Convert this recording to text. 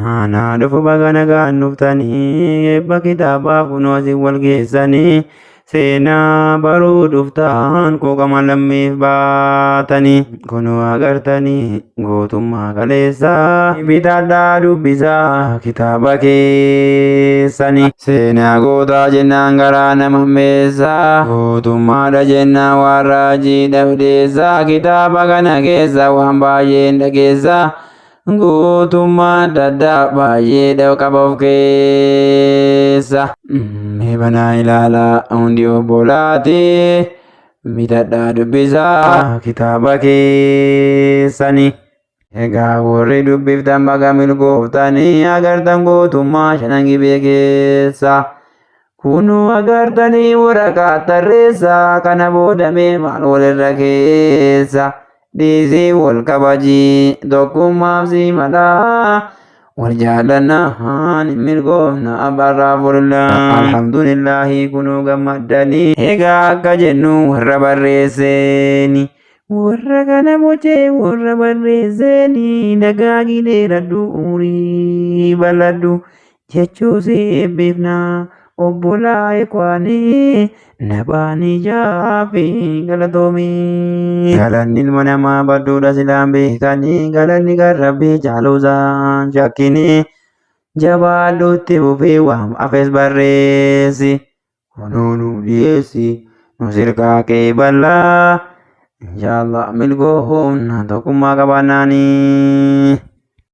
Anaa dhufu baga nagaan dhuftanii eebba kitaabaaf kunoo asii wal geessanii seenaa baruu dhuftaan quuqama lammiif baatanii kunoo agartanii gootummaa kaleessaa bitadhaa dubbisaa kitaaba keessanii seenaa gootaa jennaan garaa nama meessaa gootummaadha jennaan waan raajii dhabdeessaa kitaaba kana keessa waan baay'een dhageessaa. Gootummaa adda addaa baay'ee qaba of keessa. Mee banaa ilaalaa hundi obbolaati. Bitadhaa dubbisaa kitaaba keessani. Egaa warri dubbiftan baga milkooftanii agartan gootummaa shanan gibee keessa. Kunuu agartanii waraqaa tarreessaa kana booda mee maal walirra keessa. Dhiisii wal kabajii tokkummaaf sii malaa. Wal jaalannaan hin milkoofna abarraa furlaa. Alhamdulillaahi kunuu gammaddanii. Egaa akka jennu warra barreesseeni. Warra kana bocee warra barreesseeni. Dagaagii dheeradhu umurii bal'adhu. Jechuu si eebbifna obbolaa ikwaanii nabaanii jaafi galatoomii. Galanni ilma namaa badduudha silaan beekanii galanni kan rabbii caaluusaan shakkinii jabaadhuutti fufii waan hafes barreessi kunuu nu dhiyeessi nu sirkaa kee bal'aa inshaallah milkoomna tokkummaa qabaannaanii.